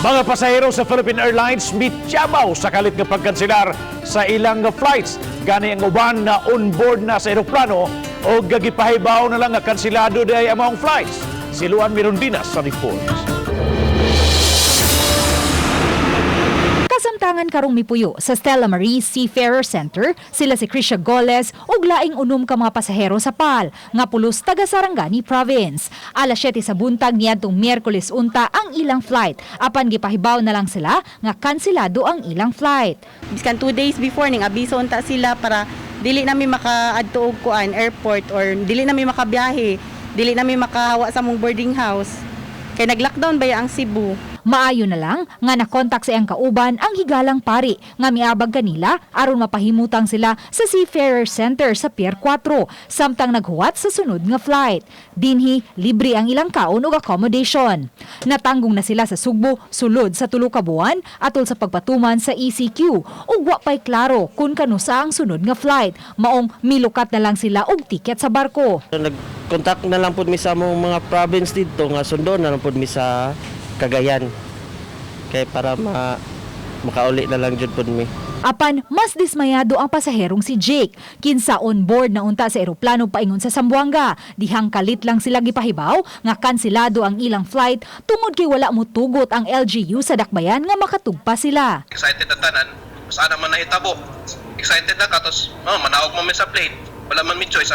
Mga pasahero sa Philippine Airlines mityabaw sa kalit nga pagkanselar sa ilang flights. Gani ang uban na on board na sa eroplano o gipahibaw na lang nga kanselado diay ang maong flights. Si Luan Mirondina sa report. Kasamtangan karong mipuyo sa Stella Marie Seafarer Center, sila si Krisha Goles ug laing 6 ka mga pasahero sa PAL nga pulos taga Sarangani Province. Alas 7 sa buntag niadtong Miyerkules unta ang ilang flight. Apan gipahibaw na lang sila nga kanselado ang ilang flight. Biskan 2 days before ning abiso unta sila para dili nami makaadto og kuan airport or dili nami makabiyahe, dili nami makahawa sa among boarding house. Kay nag-lockdown ba ang Cebu? Maayo na lang nga nakontak sa iyang kauban ang higalang pari nga miabag kanila aron mapahimutang sila sa Seafarer Center sa Pier 4 samtang naghuwat sa sunod nga flight. Dinhi libre ang ilang kaon ug accommodation. Natanggong na sila sa Sugbo sulod sa 3 ka buwan atol sa pagpatuman sa ECQ ug wa pay klaro kung kanusa ang sunod nga flight. Maong milukat na lang sila og tiket sa barko. So, nag-contact na lang pud mi sa among mga province dito nga sundon na lang pud mi sa Cagayan. Kay para makauli na lang jud pud mi. Apan mas dismayado ang pasaherong si Jake. Kinsa on board na unta sa eroplano paingon sa Zamboanga. Dihang kalit lang sila gipahibaw nga kanselado ang ilang flight tungod kay wala motugot ang LGU sa Dakbayan nga makatugpa sila. Excited na tanan, sana man nahitabo. Excited na ka, tapos oh, manaog man mi sa plane. Wala man mi choice.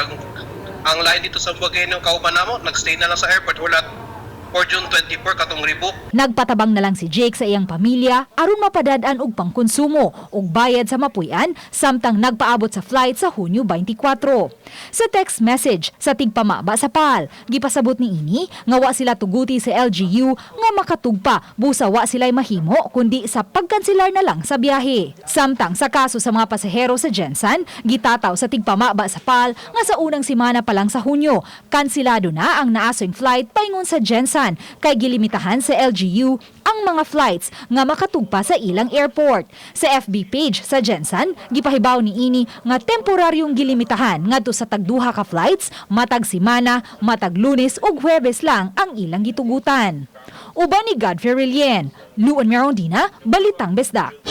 Ang lain dito sa Buageno, kauban namo, nagstay na lang sa airport. Wala for June 24 katong rebook. Nagpatabang na lang si Jake sa iyang pamilya aron mapadad-an og pangkonsumo ug bayad sa mapuy-an samtang nagpaabot sa flight sa Hunyo 24. Sa text message sa tigpamaba sa PAL, gipasabot ni ini nga wa sila tuguti sa LGU nga makatugpa busa wa sila'y mahimo kundi sa pagkanselar na lang sa biyahe. Samtang sa kaso sa mga pasahero sa Gensan, gitataw sa tigpamaba sa PAL nga sa unang semana pa lang sa Hunyo, kansilado na ang naasoing flight paingon sa Gensan kay gilimitahan sa LGU ang mga flights nga makatugpa sa ilang airport. Sa FB page sa Gensan, gipahibaw ni ini nga temporaryong gilimitahan ngadto sa tagduha ka flights matag simana, matag Lunes ug Huwebes lang ang ilang gitugutan. Uban ni Godfrey Relien, Luan Merondina, Balitang Bisdak.